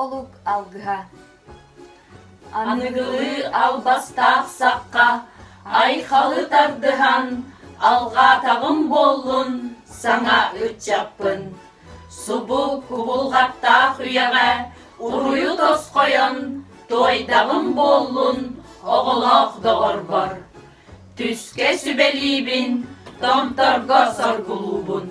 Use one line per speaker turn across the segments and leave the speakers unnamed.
олук алгыһа.
Аныгылыы албастаах сахха айхалы тардыһан, алҕаатаҕым буоллун саҥа ыччаппын. Субу кубулҕаттаах үйэҕэ уруйу тосхойон, туойдаҕым буоллун оҕолоох доҕорбор. Түскэ сүбэлиибин, томторго соргулуубун.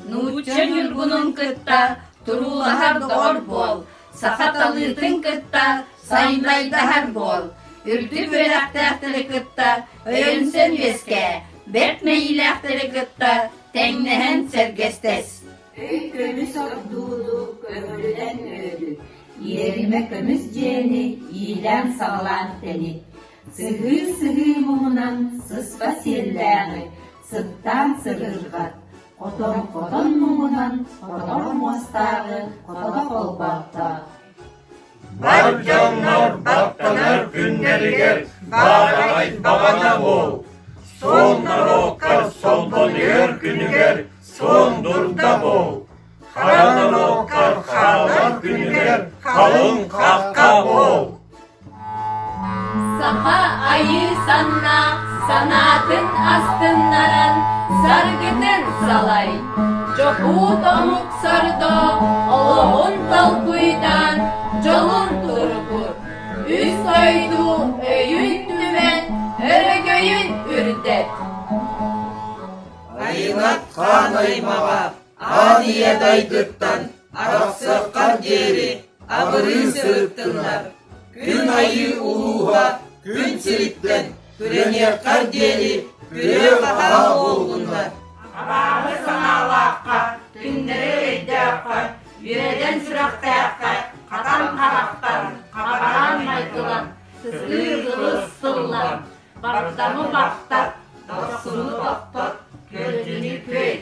Нуучча ньургунун кытта туруулаһар доҕор буол, саха талыытын кытта саймайдаһар буол, үрдүк үөрэхтээхтэри кытта өйөнсөн үөскээ, бэрт мэйиилээхтэри кытта тэҥнэһэн сэргэстэс.
Өй көмүс ордууну көҥүлүнэн үөрү, иэримэ көмүс дьиэни иилээн-саҕалаан тэнит. Сыһыы-сыһыы муҥунан сыспа сиэллээҕи сыттаан сырырҕат, хотон-хотон муҥунан хотор муостааҕы хото холбоотто.
Бар дьоннор баттанар күннэригэр баараҕай баҕана буол, суон норуоккар солбонуйар күнүгэр суон дурда буол, хара норуоккар хаалар күнүгэр халыҥ хахха буол.
Саха айыы санна санаатын астыннаран саргытын салай, дьокуут омук сордоох олоҕун толкуйдаан дьолун туругур, үс дойду өйүн түмэн өрөгөйүн үрдэт.
Айылат хаан аймаҕа аан ийэ дайдыттан арахсыаххар диэри абырыы сырыттыннар, күн айыы улууһа күн сириттэн күрэниэххэр диэри күрүө-хаһаа буоллуннар.
Абааһы санаалаахха, түҥнэри өйдөөххө, үөдэн сүрэхтээххэ, хатан харахтан, хабараан майгылан, сытыы кылыс сыллан, бардамы бахтат, дохсуну тохтот, көлдьүнү күөй.